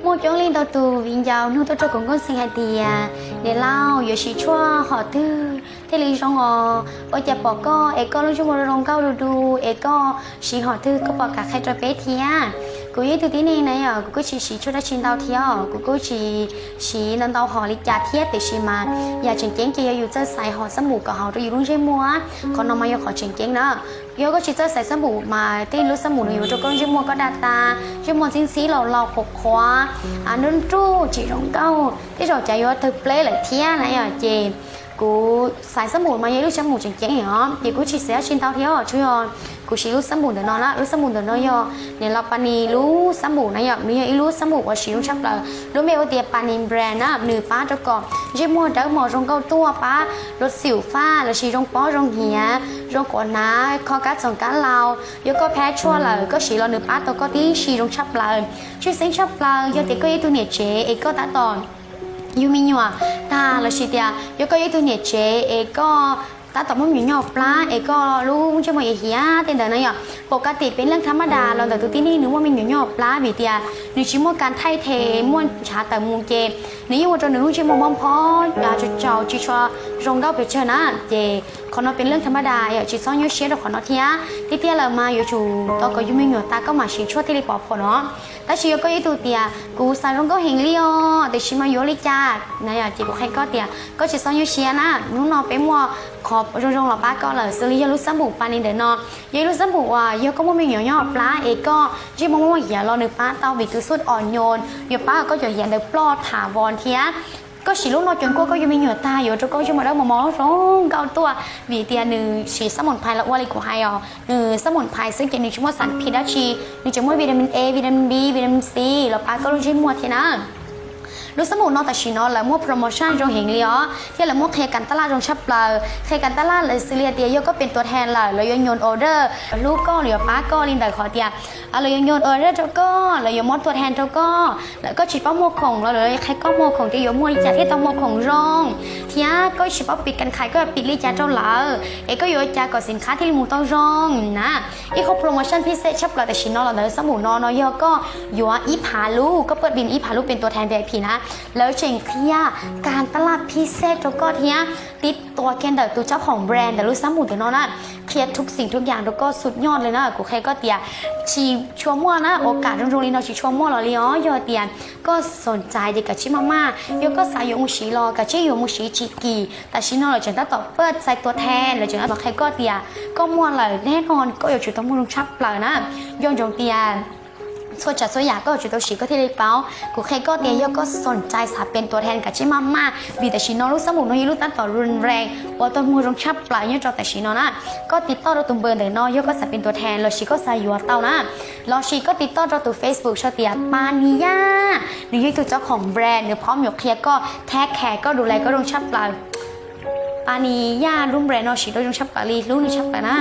Muaj coob leej ntau tus viv ncaus nug tuaj rau kuv nkauj Xeeb hais tias, niam laus, yuav siv tshuaj hom twg thiaj li zoo os? Ua cas pom koj es koj lub ntsej muag zoo nkauj du du es koj siv hom twg, koj puas kam qhia rau peb thiab? Kuv yog ib tug tib neeg na yom, kuv kuj tsis siv tshuaj dab tsi ntau thiab, kuv kuj tsis siv ntau ntau hom li cas thiab, tiam sis mas yam tseem ceeb ces yog yus txawj xaiv hom xab npum kom haum rau yus lub ntsej muag. Qhov no mas yog qhov tseem ceeb na. Yog koj tsis txawj xaiv xab npum mas tej lub xab npum no yuav ua rau koj ntsej muag koj daj tas, ntsej muag ntxhib ntxhib laus laus qhuav qhuav, nruj nruj tsis zoo nkauj, tej zaum cas yuav tawg pleb lawm thiab na yom. Ces kuv xaiv xab npum mas yog ib lub xab npum tseem ceeb os, ces kuv tsis xaiv dab tsi ntau thiab, tsuas yog kuv siv lub xab npum ntawm no na. Lub xab npum ntawm no yog niam laus Pani lub xab npum na yom, nws yog ib lub xab npum uas siv zoo tshaj plaws, lub npe hu tias Pani brand na. Nws pab rau kom ntsej muag dawb mos zoo nkauj tuaj, pab luag xyum faj lossis zoo pob zoo hiav, zoo quav hnav, kho kab txoom kab laus. Yog koj phab tshuaj lawm koj siv los nws pab tau koj tib si zoo tshaj plaws. Tshwj xeeb tshaj plaws yog tias koj yog ib tug niam tsev es koj tab tom yug me nyuam tag, lossis tias yog koj yog ib tug niam tsev es koj tab tom muaj me nyuam nyob hauv plab es koj lub ntsej muag hiav hiav tej ntawd na yom. Pom kaj tim peb leej thab mab das los ntawm tus tib neeg nws muaj me nyuam nyob hauv plab vim tias nws tsis muaj kas thaij the, muaj ntshav tawm mus ces nws yeej ua rau nws lub ntsej muag mob phob, tsaus tsaus tsis tshua zoo nkauj pes tsawg na. Ces qhov no peb leej thab mab das yom, tsis txhob nyuaj siab rau qhov no thiab. Tiag tiag lawm mas yuav tsum tau kom yug me nyuam tas koj mam siv tshuaj thiaj li pov phom no. Tab sis yog koj yog ib tug tias kuv xav zoo nkauj heev li os, tiam sis mas yuav li cas na yom, ces kuv qhia koj tias koj tsis txhob nyuaj siab na. Hnub no peb muaj qhov zoo zoo los pab koj lawm, xws li yog lub xab npum Pani ntawm no, yog ib lub xab npum uas yog koj muaj me nyuam nyob hauv plab es koj ntsej muag muaj hiav los nws pab tau vim tus xub os nyoos yuav pab kom koj cov hiav ntawd ploj tham vos thiab. Koj siv lub no cuag koj, koj yug me nyuam tag yuav ua rau koj ntsej muag dawb mos mos zoo nkauj tuaj vim tias nws siv xab npum phais los ua li kuv hais os. Nws xab npum phais xwb ces nws tsis muaj xas phim dab tsi, nws tseem muaj vitamin A, vitamin B, vitamin C los pab koj lub ntsej muag thiab na. Lub xab npum no tam sim no lawv muaj promotion zoo heev li os, thiab lawv muaj qhia kas tab laj zoo tshaj plaws. Qhia kas tab laj lawv xws li hais tias yog koj pem tuam thees lawm, lawv yuav nyoos order, hlub koj, lawv yuav pab koj li ntawm qhov tias lawv yuav nyoos order rau koj, lawv yuav muab tuam thees rau koj. Lawv koj tsis paub muag khoom los lawv qhia koj muag khoom tias yuav muag li cas thiaj tau muag khoom zoo, thiab koj tsis paub pim kas khais koj yuav pim li cas rau lawv, es koj yuav ua cas kom xim khab thiaj li mus tau zoo na. Ib qho promotion phij xej tshaj plaws tam sim no los ntawm xab npum no no yog koj yuav ib phav lub, koj paj din ib phav lub pem tuam thees V I P na, lawv tseem qhia kas tab laj phij xej rau koj thiab tib tua kiag ntawm tus tsob khoom brand ntawm lub xab npum ntawm no na, qhia thub xim thub yas rau koj xub nyoj li na. Kuv qhia koj tias tsis tshua muaj na, ua kam zoo zoo li no tsis tshua muaj los li os. Yog tias koj xom ntxais ces kav tsij maj maj, yog koj xav yuav mus siv los kav tsij yuav mus siv tsis kim. Tam sim no lawv tseem tab tom paj txais tua then, lawv tseem tab tom qhia koj tias koj muaj lawm neb no koj yuav tsum tau muag zoo tshaj plaws na. Nco ntsoov tias txhua tsav txhua yam koj yuav tsum tau siv koj thiaj li paub. Kuv qhia koj tias yog koj xom ntxais xav pem tua then kav tsij maj maj, vim tam sim no lub xab npum no yog lub tab tom run rees uas tau muag zoo tshaj plaws nyob rau tam sim no na. Koj tiv toj rau tus npawb ntawm no yog koj xav pem tua then lossis koj xav yuav tau na. Lossis koj tiv toj rau tus Facebook sau tias Pab Ni Yaj, nws yog ib tug tsob khoom brand, nws phob me nyuam qhia koj, take care koj, du lais koj zoo tshaj plaws. Pab Ni Yaj lub brand no siv tau zoo tshaj plaws li, hlub nws tshaj plaws na.